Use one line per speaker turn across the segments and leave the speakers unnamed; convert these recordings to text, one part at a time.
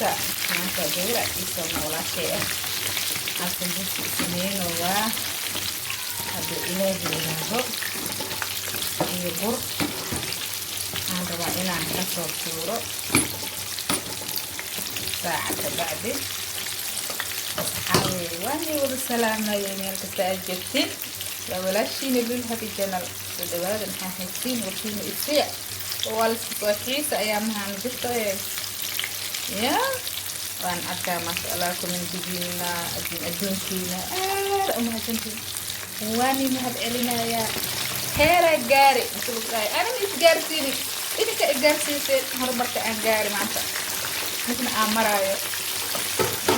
Sambuuska maanta gabadha iisoo walaashay ah aan sambuuska u sameynooyaa, hadduu Ilaahi yiraahdo, iyo bur waxaan rabaa inaan kasoo tuuro saaca ka bacdi. Asxaabey, waan wada salaamayay meel kasta aad joogtiin. Waa walaashiina Lul Happy Channel. Soo dhawaada. Maxaa haysiin? Warkiina isiya. Waa la isku soo xiisa ayaa mahaan jirto ya. Waan arkaa, maasha Allah, commentigiina, adduunkiina. Aad u mahadsantiin, waan mahad celinayaa. Heeraa gaari masulkaay anina isgaarsiini, idinka isgaarsiiseen horumarka aan gaari maanta midna aan maraayo.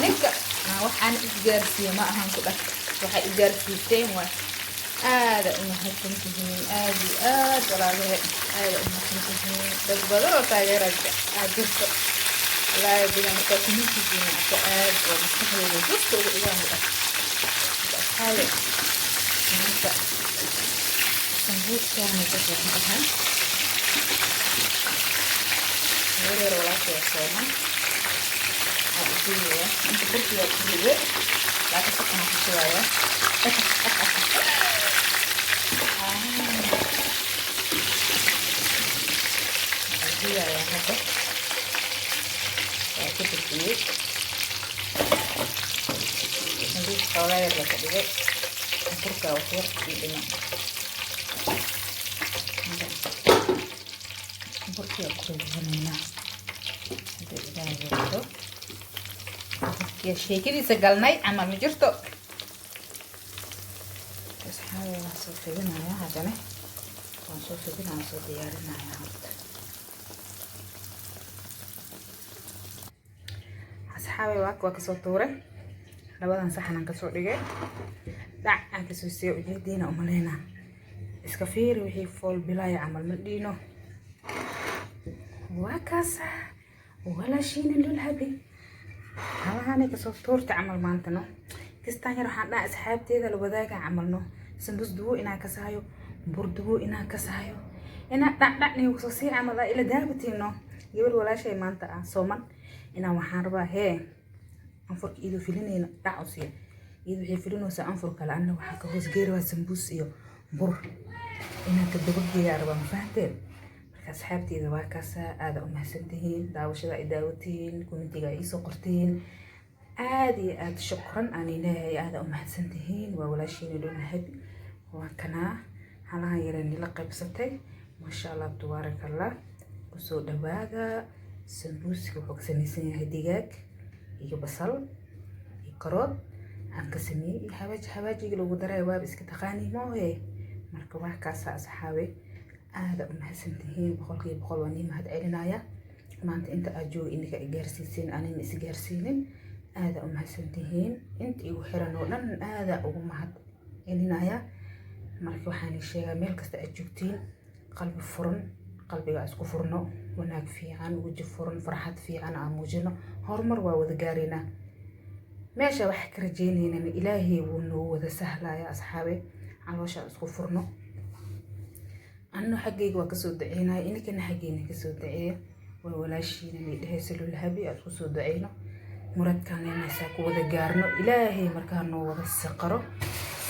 Ninka waxaan isgaarsiiye ma ahan ku dhah, waxay isgaarsiiseen. Waay aada u mahadsantihiin, aada iyo aad, walaalahe, aada u mahadsantihiin. Dad badan oo taageera aad jirto, wallaahi bilan. Markaa commentigiina arka, aad oo maskaxdeyda justa uga dhigaan ku dhah. Asxaabe, maanta sambuuskaanay ka fiican tahay. Yaryar walaashay sooman waxaa u duubaya. Inta burkigaa ku riday, laakiin saxan ku shubaya. Waxaan dubayaa hadda, waa ku bixiyey sambuus. Xoogaa yar laka dhigay burkaa, wax yar ii dhiman. Burkiga ku ridanaynaa, hadduu Ilaahay yiraahdo. Burkiga sheekadiisa galnay camal ma jirto. Asxaabi, waan soo fidinayaa haddana, waan soo fidinaya, soo diyaarinaya horta. Asxaabi, waa kasoo tuuray. Labadan saxan aan kasoo dhigay, dhac aan kasoo siiya. Ujeediina umaleynaa, iska fiiri wixii fool bilaaya camal ma dhiino. Waa kaasa walaashiina Lulhabi, halahanay kasoo tuurta camal maanta. No kistaan yar waxaan dhaha asxaabteeda la wadaaga camal. No sambus duwo inaan kasaayo, bur duwo inaan kasaayo, inaan dhacdhacniyo kasoo sii camal ila daabatiin. No gabar walaashay maanta ah sooman inaan waxaan rabaa hee anfurka iyadoo filinayna dhac u siiya. Iyadu waxay filinaysaa anfur kale, anna waxaa ka hoos geeri waa sambuus iyo bur inaan ka dabageeyaa rabaa. Ma fahanteen? Marka asxaabteeda, waa kaasa. Aada u mahadsantihiin daawashada ay daawatiin, commentiga ay iisoo qortiin. Aada iyo aada shukran aan leeyahay, aada u mahadsantihiin. Waa walaashiina Lulhabi. Waa kanaa halahan yaree nila qaybsatay. Maasha Allah, tabaaraka Allah. Kusoo dhawaada. Sambuuska wuxuu ka samaysan yahay digaag iyo basal iyo karood aan ka sameeyey iyo xawaaji. Xawaajiga lagu daray waaba iska taqaani mooye. Marka waa kaasa, asxaabe, aada u mahadsantihiin 100%. Waan ii mahad celinaya. Maanta inta aad jooga ininka i gaarsiiseen, anina is gaarsiinin. Aada u mahadsantihiin inta igu xiran oo dhan, aada ugu mahad celinaya. Marka waxaan sheegaa, meel kasta aad joogtiin, qalbi furan, qalbiga isku furno, wanaag fiican, weji furan, farxad fiican aan muujino. Horumar waa wada gaaraynaa. Meesha waxaa ka rajaynaynana Ilaahay wuu noo wada sahlaya. Asxaabe, caloosha isku furno. Anno xaggayga waa kasoo duceynaya, ininkana xaggeena kasoo duceeya. Waa walaashiina may dhehaysa Lulhabi. Aad kusoo duceyno, muradkaan leenaysaa ku wada gaarno. Ilaahay markaa noo wada saqaro,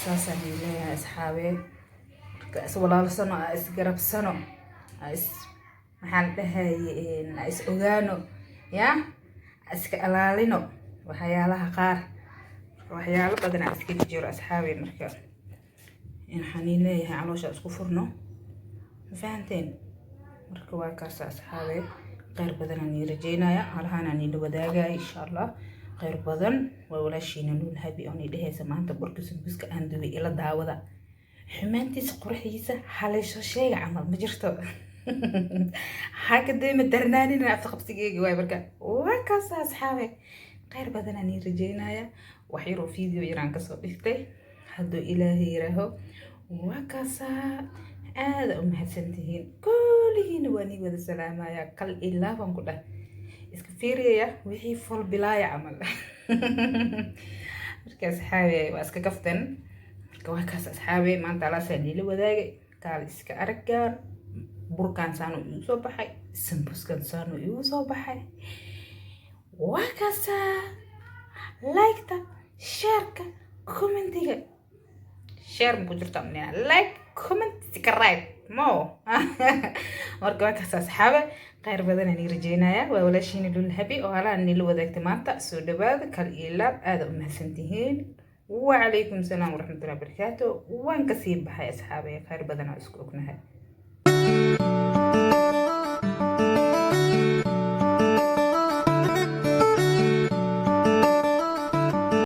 saasaan leeyahay, asxaabee. Marka is walaalsano, aa isgarabsano, aa is maxaa la dhahaye, aa is ogaano, ya iska alaalino waxyaalaha qaar. Marka waxyaalo badan aa iskaga jiro, asxaabe. Marka waxaan leeyahay, caloosha isku furno. Ma fahanteen? Marka waa kaas, asxaabe. Kheyr badan aan ii rajeynaya, halahaan aan iila wadaagaya, insha Allah. Kheyr badan. Waa walaashiina Lulhabi oo nii dhehaysa maanta burka sambuuska aan dubay ila daawada. Xumaantiisa quruxdiisa halaysoo sheega camal ma jirto, haka deema darnaanina afqabsigeyga waay. Marka waa kaas, asxaabe. Kheyr badan aan ii rajeynaya. Wax yaroo video yaraan kasoo dhigtay, hadduu Ilaahay yiraaho. Waa kaasaa. Aada u mahadsantihiin kulligiina, waa nii wada salaamaya. Kal ilaa baan ku dhah, iska fiiriyaya wixii fol bilaaya camal. Marka asxaabe, waa iska kaftan. Marka waa kaas, asxaabe. Maanta alaasaa niila wadaagay. Kaal iska araggaan, burkaan saanu igu soo baxay, sambuskan saanu igu soo baxay. Waa kaasaa. Like-ta, share-ka, comment-iga. Share ma ku jirto amnina? Like, comment, subscribe mo. Marka waa kaas, asxaabe, khayr badan aan rajeynaya. Waa walaashiina Lul Habi oo halahan nila wadaagta maanta. Soo dhawaada, kal iyo laab, aada u mahadsantihiin. Wacalaykum salaam waraxmatullahi wabarakaatu. Waan kasii baxay, asxaabe, khayr badan oo isku ognahay.